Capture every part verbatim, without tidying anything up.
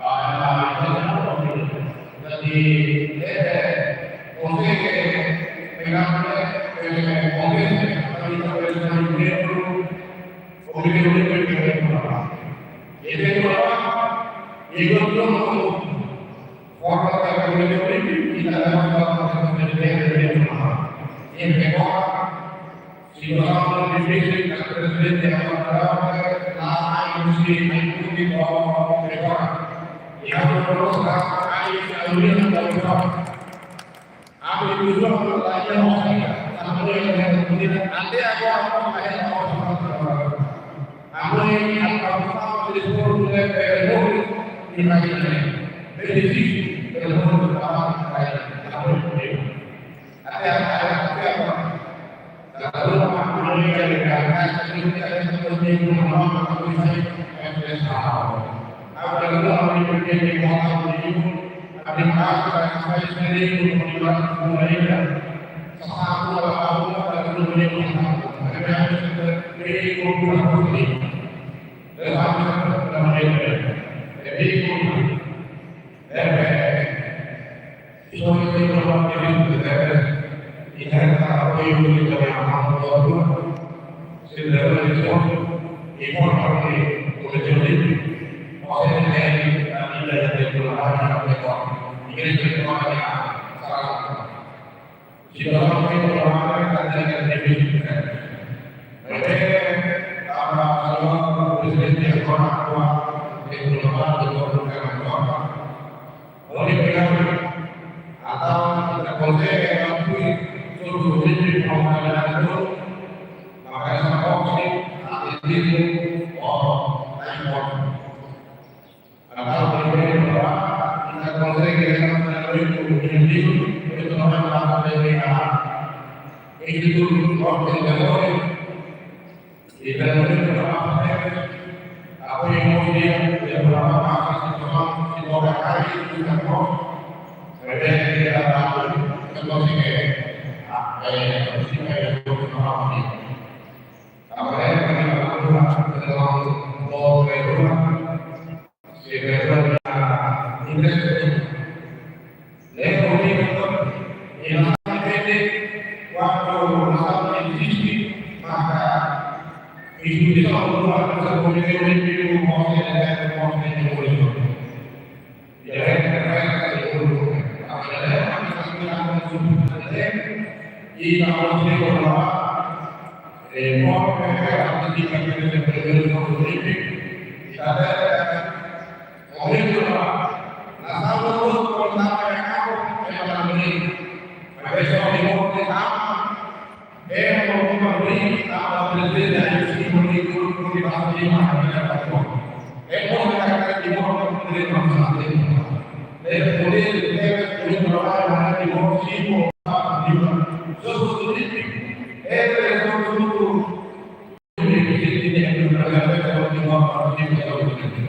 Ah, jadi, eh, konsege pegang, eh, konsege, kami tak boleh memberi. Komite Olimpik Internasional. Itu adalah ikut dulu format dari Komite Olimpik, kita dapat format dari Komite Internasional. Yang kedua, si orang Olimpik, Prezidente Awan Rawa, la ai husi ai husi bahwa Ecuador. Yang kedua, ai husi ai husi bahwa Ami tujuan untuk tanya orang, tanpa yang dia kemudian nanti aku akan tanya orang. Ami akan bersama di sepuluh bulan dari murid di lainnya. Jadi di sini dari murid pertama lain. Ada apa? Ada apa? Lalu, apa yang dikatakan, itu tidak ada seperti itu, menolak, tapi saya, saya salah. Apa yang telah menjadi moral itu, ada yang saya sendiri untuk membuat mereka. Sesama orang, orang, orang, orang, orang, orang, orang, orang, orang, orang, Jadi, eh, soy de los activistas de y la apoyo de la mano de Dios, sin la religión, y por parte de Dios, o sea, de la vida de la mano de Dios, y que se va a Situasaun ne'e ita haree katak ne'e difisil. Maibé, tanba Prezidente agora atuál, e global de governu agora. Olha, obrigadu. Entaun, ita konsege kontribui, sobretudu, para o trabalho, para essa boxe, atletismo, ou, na esporte. Entaun, primeiru, ita konsege rekomenda oito mil, oito mil para B B A. Institutu Norte de Lore, i Belo Horizonte, apoiu mós dia, de programa, situasaun, se toca aí, se toca nós. Bebé, que era dado, que consegue, ah, eh, se vai, eu vou falar um pouquinho. Agora, é, para mim, a cultura, a cultura, a cultura, Sebenarnya, interest ne'e, kuandu nasaun eziste, maka instituisaun rua, Komite Olimpik, Konsellu, Konsellu de Evolusaun. Jadi, e na Konsellu, eh, mós, eh, partisipa de Komite Olimpik, Oleh itu, Pak, nasaun hotu, kalau sampai aku, saya akan beri. Maka besok di Morte sama, eh, mau kita beri, sama Prezidente, ayo, si Morte itu, kita pasti akan dapat uang. Eh, mau kita kata di Morte, kita beri uang satu. Eh, kemudian, kita beri berapa, mana di Morte, si Morte, di Morte. So, so, so, eh, so, so, so, so, ini, ini, ini, ini, ini, ini, ini, ini, ini, ini, ini, ini, ini,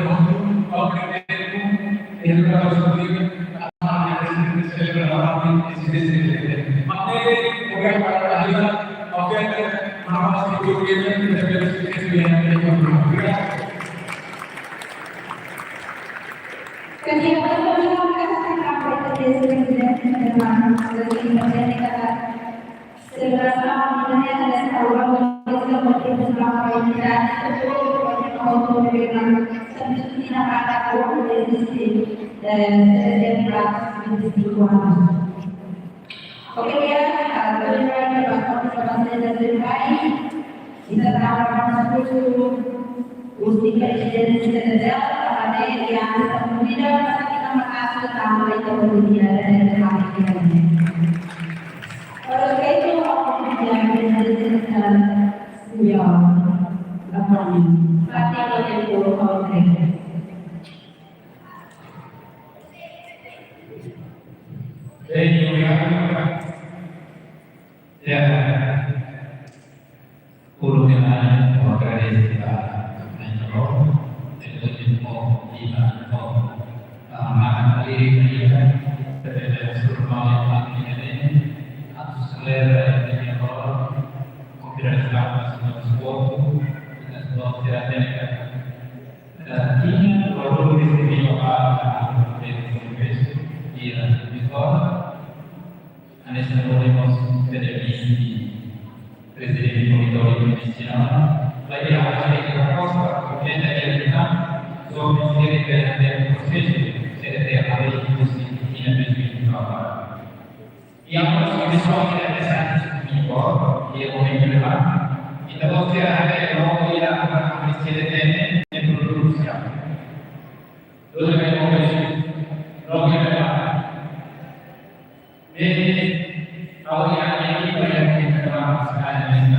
Obrigado. Obrigado. Kegiatan pemilihan kasih sampai ke Presiden dan Presiden kata selebrasaun di mana ada sebuah organisasi berkembang identitas untuk autonomi seperti tidak ada organisasi dan setiap organisasi. Oke, ya, ah, terima kasih, Bapak Kapolres Medan Sudirman. Kita tahu, Bapak Susu, Gusti Presiden Federal, Bapak Deli, yang terpilih, Bapak kita makasih, tamu itu berbicara dari kami. Kalau begitu, aku berbicara dari Federal, ya, Bapak ini. Bapak ini, Bapak. Bem, obrigado. Ya. Uluk ida ha'u agradese ba Na'i Maromak, depois de mo iba mo, ah, mana ali dia, sebagai survivor yang paling ini, atau selera yang dia bawa, kooperatif sama sport, dan sport tidak ada. Nia valór resibidu ba Prezidente Kongresu, iha Vitória, hanesan mós Prezidente, Prezidente Komité Nasionál, lagi ada sedikit kos, kemudian dari kita, so menjadi dari prosesu, dari hari itu sih, ini menjadi apa? Yang harus kami suami dan desa di Timor, dia memimpin debat. Kita mau kira ada yang mau dia akan kami cerita ini, ini produksi. Dulu kami mau beri, dulu kami dapat. Jadi, kalau yang ini banyak kita dapat sekali ini.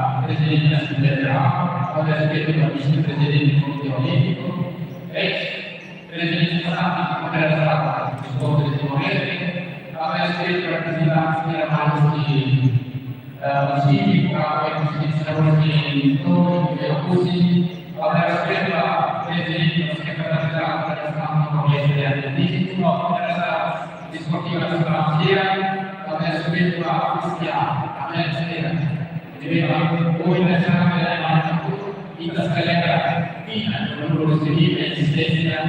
Prezidente Asembleia Jerál, ha'u respeita ba Vise-Prezidente Komité Olímpiku, eis Prezidente Nasionál Konfederasaun Desportu de Timor-Leste, ha'u respeita ba Prezidente Nasionál de, eh, Munisípiu, ha'u respeita ba Oekusi, ha'u respeita ba Prezidente Nasionál Konfederasaun Timor-Leste, Distritu Konfederasaun Desportiva Nasionál sira, ha'u respeita ba ofisiál, ha'u respeita. Jadi, ohin ne'e ita selebra tinan ke enam puluh sembilan ezisténsia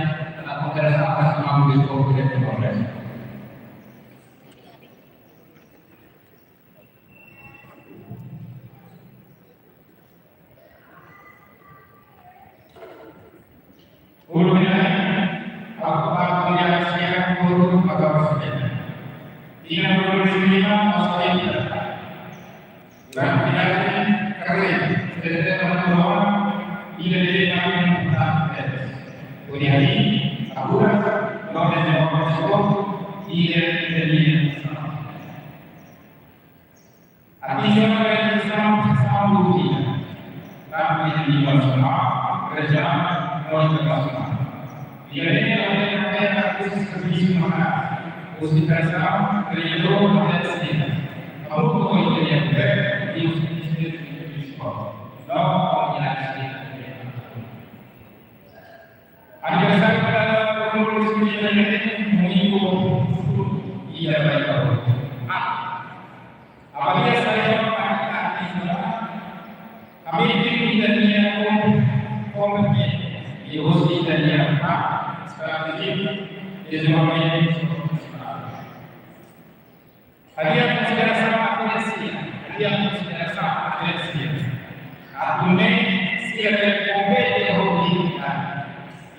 Konfederasaun Nasionál Desportu de Timor-Leste. Uluk ne'e, ha'u hato'o tiha ba sira hotu mak ha'u respeita. Tinan dua ribu lima, ha'u sai ita. Durante viajen karrera, sira dehan ba ha'u, ida-ne'e importante. Hodi halo, agora, no dezenvolve desportu, ida ida ida. Atinje ba realizasaun, realizasaun do dia. Tantu iha nivel nasionál, rejionál, Internasionál. Liga ne'e, nia halo servisu maka'as, hospitalizasaun, treinadór, maneira sira. Hamutuk ho ita-nia governu, i os Ministériu Esporte. No komunidade sira. Aniversáriu kada umur sira ne'e, domingu, iha Bairru. Ah, avalia saida mak ita artista, ami ita-nia kom-, kompeténsia, i hosi ita-nia, ah, estratéjia, dezenvolvimentu profesionál. Hadi'a konsiderasaun akontese, hadi'a konsiderasaun akontese. Atu nune'e sira kompete ho ita,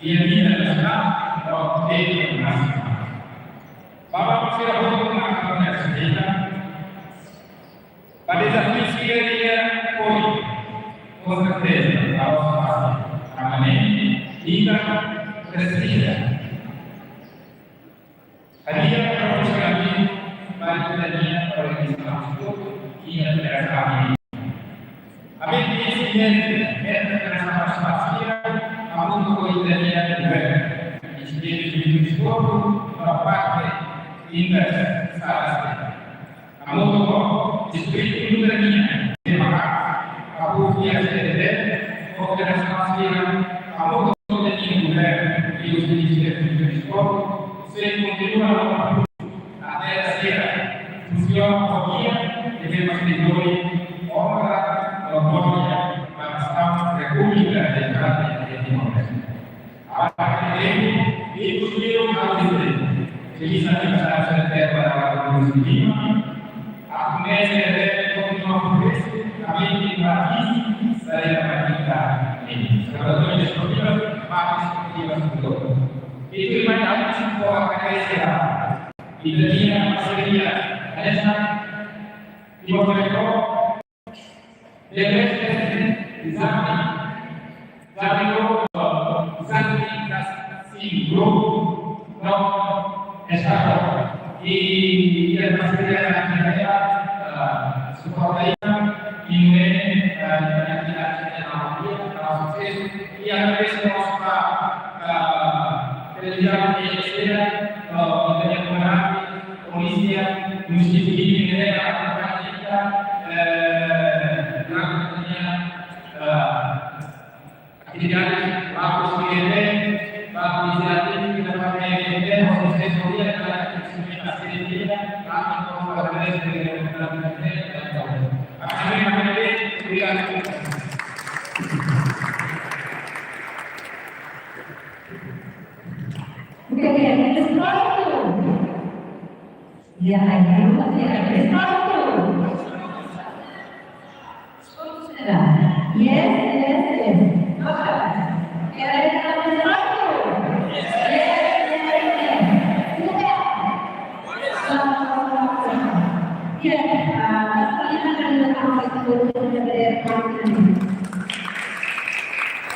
iha nível nasionál, no internasionál. Baba sira hotu na akontese, ba dezafiu sira-ne'e, foi, com certeza, a nossa fase, a maneira, ita presiza. Hadi'a profesionalizmu ba ita-nia organizasaun, iha federasaun. Ami tenke sinerjia entre federasaun nasionál sira, hamutuk ho ita-nia governu, Ministériu Desportu, no parte internasionál sira. Hamutuk ho espíritu luta nian, de maka, apoiu sira, federasaun sira, hamutuk ho ita-nia governu, i os Ministériu Desportu, sei kontinua no até sira, funsiona ho di'ak, i bele mantém onra, no glória, ba nasaun Repúblika Demokrátika de Timor-Leste. Agora, tempu, e os meus anos de tempo. Feliz aniversário, Sérgio, para o Luiz de Lima. A promessa é de continuar por isso, a mente para isso, sair da prática. Salvações desportivas, paz desportiva, sobre todo. E tudo mais, a gente for a cabeça. E da minha parceria, essa, e o Alfredo, Depois de exame, exame do, exame da cinco, no, está. E, e a parceria da minha, ah, suporta aí, e não é, ah, a atividade da autoria, da sucesso, e a vez que nós, ah, ah, televisão, ah, da minha comunidade, polísia, munisípiu, eh, eh, atividade, baku sendiri, baku inisiatif, kita pakai, eh, proses dia, implementasi dia, kami mau pada, eh, Oke, oke, terus pronto. Ya, ayo, ya, terus pronto. Yes, yes, yes. Oke. Terus pronto. Yes, yes, yes. Sudah. Iya, ah, kita akan melakukan.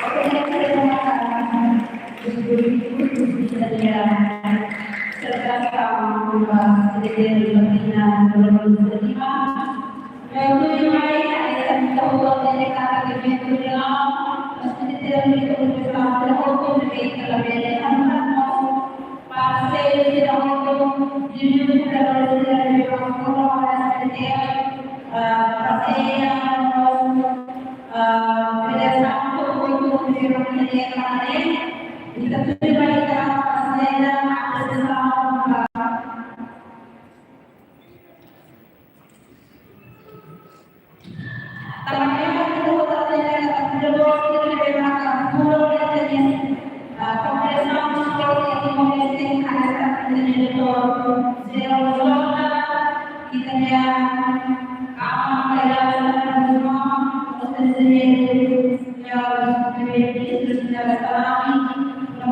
Oke, terima kasih. Serta sama Bapak Sekjen Batina Gubernur Sulima. Yang tujuh mai, ada yang tahu dari kata Gubernur Sulima, Sekjen Batina Gubernur Sulima, Parceiro sira hotu, jujur, para sira de Pastor, para sira, ah, passeia, ah, federasaun hotu, hotu, sira hotu, ita tuju ba ita, passeia, apresiasaun ba. Tanba ne'e, ita hotu hatene katak futeból sira ne'ebé maka fulan ne'e tenis, ah, Federasaun Desportu Timor-Leste hanesan ita-nia diretór jerál Jota, ita-nia aman Kay Rala Lantz Gusmão, Konselleiru Señór Ministru Señór Salami, no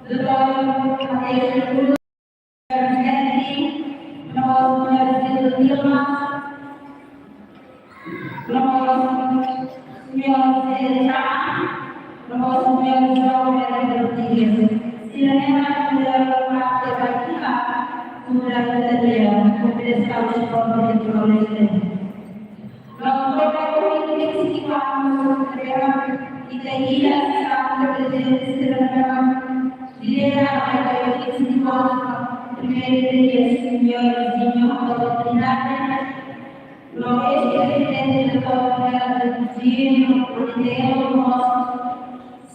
doutór Mateus Cruz, Presidente, no señór Gildo Yilmaz, no señór Zé Chan, no señór João Pedro Rodrigues. Sira ne'e mak atu parte ba iha, durante o dia, Federasaun Desportu Timor-Leste. Loron tomak ohin vinte e cinco anos, ita iha sessão de Lidera a eleição de votos, primeiro dia, senhor Zinho, autoridade, no ex-presidente da autoridade, Zinho, Zinho,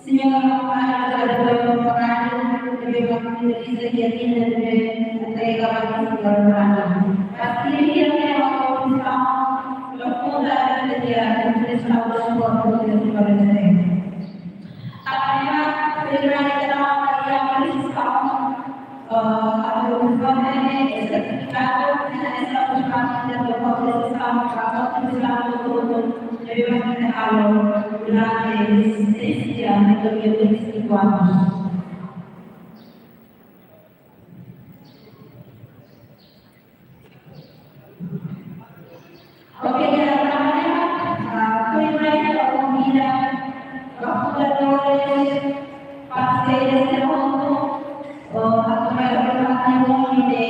senhor Rafael Gabriel Moraes, que veio a finalizar e ainda deve entregar a senhora Moraes. Assim, a minha opção, profunda, a minha opção, dos votos, Agora, primeiro, ela vai abrir sessão, ah, a produção de certificado de realização de parte da composição para a produção do grupo de Viva Mineral durante esses três anos, dois mil e vinte e cinco anos. Oke, ya, pertama, ah, tujuh mereka pemuda, ah, fundadores, parceiros de mundo, ah, atau mereka berparti mundo de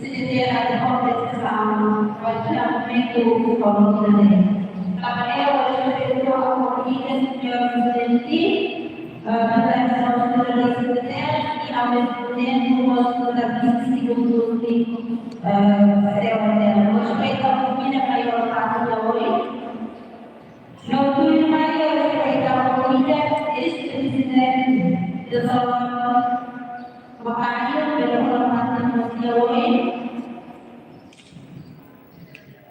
sejahtera de kompetisaun, wajah itu komunitas. Tapi, ya, wajah itu komunitas yang menjadi, ah, kita bisa sudah di sekitar, di awal bulan, di awal sudah di sekitar, eh, Sewa Tela. Respeita a família maior parte da oi. No tudo mais, respeita a família, ex-presidente da zona, Macario, pela parte da oi.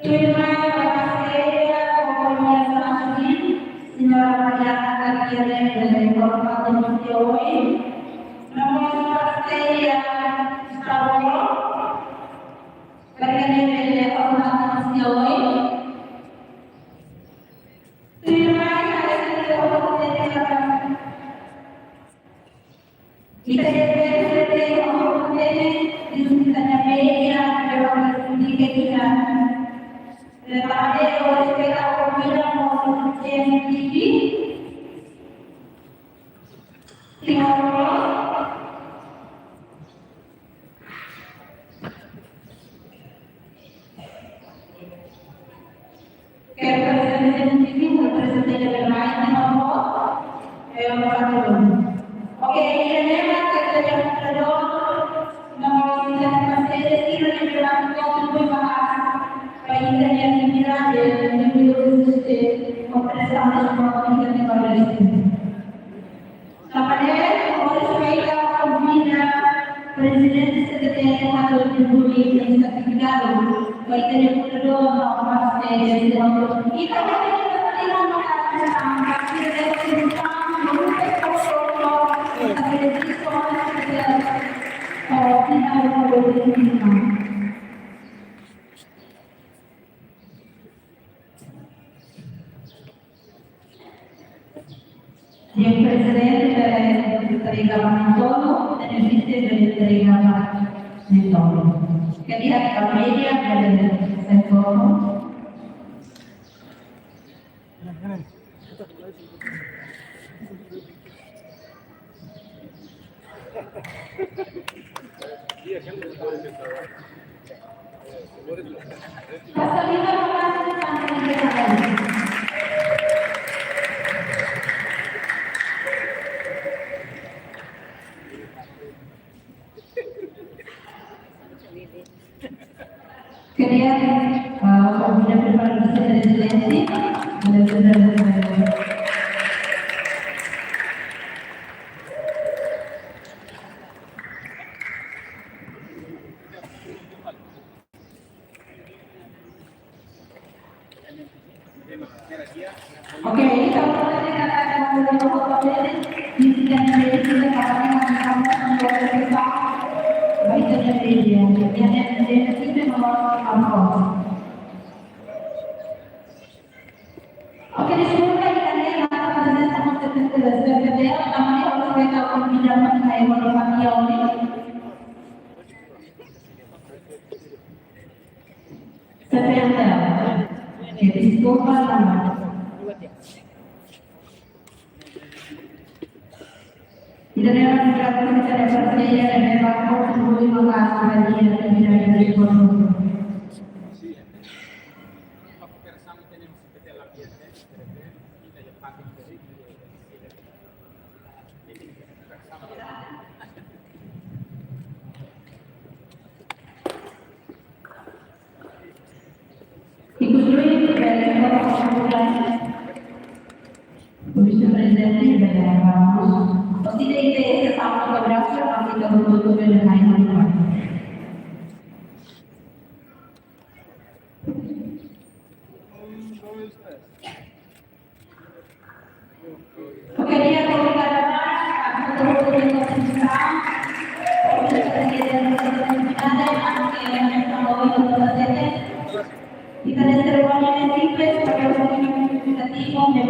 Tudo mais, parceira, companhia Santin, senhora Mariana Gabriela, pela parte da oi. Vamos parceria, Estado. Para que ele venha formar no seu oi. Tudo mais, parece que eu vou ter que e para que ele tenha uma oportunidade de visitar a média, para que ele fique aqui na preparadeira, ou respeita a comida, ou G M T V. Senhor, Quero agradecer muito o presidente da Maite, por favor. É o patrão. Ok, e a Nema, que seja fundador, na mão de Santa Maceira, e na Nema, que contribui para a, para a atividade, eh, de, de, de, de, com pressão das comunidades. Tapané, ha'u respeita, konvida Prezidente C D T N atu distribui sertifikadu ba ita-nia fundadór no parte de ita-nia, ita-nia Señor presidente, bele entrega ba António, señor vise bele entrega ba António. Kemudian familia bele sentar. Kemudian, eh, apabila prepara vise prezidente, boleh sudah. Oke, ini kalau kita katakan menurut foto ini, di sini ada di sini katanya, oke, deskulpa, ini kan ya, karena saya sangat terkenal, saya kecil, namanya harus saya tahu, tidak mengenai warna mati ini. Sebentar. Oke, deskulpa, nama. Ita-nia, ita-nia parseria, ita-nia banku, semua lima kali, ita-nia, ita-nia, ita-nia. Ida-ne'e ita fó abrasu, ami ita hotu-hotu bele mai. Oke, di'ak, obrigada barak ba hotu-hotu nia kontribuisaun. Obrigada, obrigada, obrigada. Ita-nia serimónia ne'e simples, maibé signifikativu, ne'e